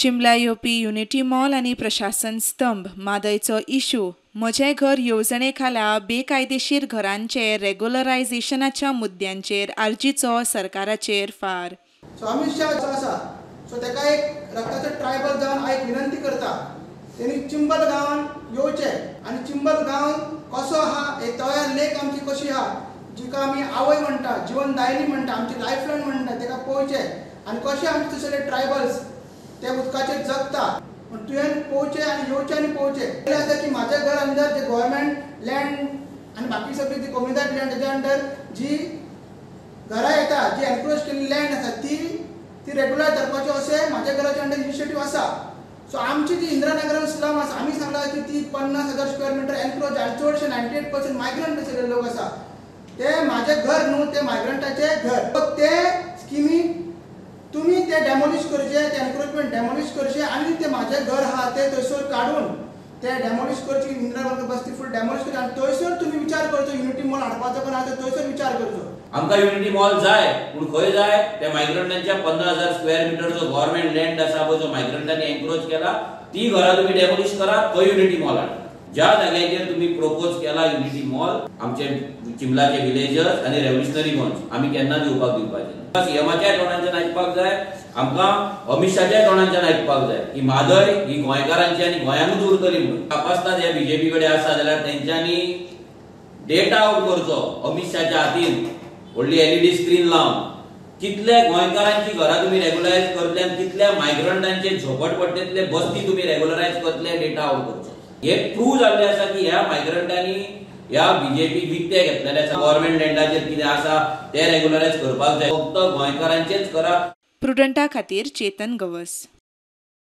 चिंबला येवपी unity mall आनी प्रशासन स्तंभ, म्हादयचो इशू, म्हजें घर येवजणे खाला बेकायदेशीर घरांचे रेग्युलरायझेशनाच्या मुद्द्यांचेर आरजीचो सरकाराचेर फार. सो अमित शाह जो आसा सो ताका एक रक्ताचो ट्रायबल जावन एक विनंती करता, तेणी चिंबल गांवान येवचें आनी चिंबल गांवान कसो आहा, तोया लेक आमची कशी आहा, जिका आमी आवय म्हणटा, जिवन दायनी म्हणटा, आमची लायफलायन म्हणटा, ताका पळोवचें आनी कशें आमचे थंयसरले ट्रायबल्स ते उदकाचेर जगता पूण तुवें पळोवचें आनी येवचें आनी पळोवचें. पयलें आसा की म्हाज्या घर अंडर जे गव्हर्मेंट लँड आनी बाकी सगळी जी कोमुनिदाद लँड तेज्या अंडर जी घरां येता, जी एनक्रोच केल्ली लँड आसा ती ती रेगुलर धरपाची अशें म्हाज्या घराच्या अंडर इनिशिएटीव आसा. सो आमची जी इंदिरानगरान स्लम आसा, आमी सांगला की ती 50,000 स्क्वेअर मिटर एनक्रोच आनी चडशे 98% मायग्रंट आशिल्ले लोक आसा. ते म्हाजें घर न्हू, ते मायग्रंटाचें घर. ते स्किमी तुमी ते डेमोलिश करचे, ते एनक्रोचमेंट डेमोलिश करचे आनी ते म्हाजें घर आहा ते थंयसर काडून ते डेमोलिश करचे, इंदिरानगर बस्ती फूल डेमोलिश करचे आनी थंयसर तुमी विचार करचो युनिटी मॉल हाडपाचो काय ना ते थंयसर विचार करचो. आमकां युनिटी मॉल जाय पूण खंय जाय? ते मायग्रंटांच्या 15,000 स्क्वेअर मिटर जो गव्हर्मेंट लँड आसा पळय, जो मायग्रंटांनी एन्क्रोच केला ती घरां तुमी डेमोलिश करा, थंय युनिटी मॉल हाडा. ज्या जाग्याचेर तुमी प्रोपोज केला युनिटी मॉल, आमचे चिंबलाचे विलेजर्स आनी रेव्होल्युशनरी गोंयस आमी केन्ना दिवपाक दिवपाचे ना. सीएमाच्याय तोंडांच्यान आयकपाक जाय, आमकां अमित शाहच्याय तोंडांच्यान आयकपाक जाय की म्हादय ही गोंयकारांची आनी गोंयांकूच उरतली म्हणून. कापास्ताद हे बीजेपी कडेन आसा जाल्यार तेंच्यांनी डेटा आउट करचो अमित शाहच्या हातीन, व्हडली एलईडी स्क्रीन लावन कितल्या गोंयकारांची घरां तुमी रेगुलरायज करतले आनी कितल्या मायग्रंटांचे झोपडपट्टेंतले बस्ती तुमी रेगुलरायज करतले, डेटा आउट करचो. हे प्रूव जाल्ले आसा की ह्या मायग्रंटांनी ह्या बीजेपी विकते घेतलेले आसा. गव्हर्मेंट लँडाचेर कितें आसा ते रेगुलरायज करपाक जाय, फक्त गोंयकारांचेच करा. प्रुडंटा खातीर चेतन गवस.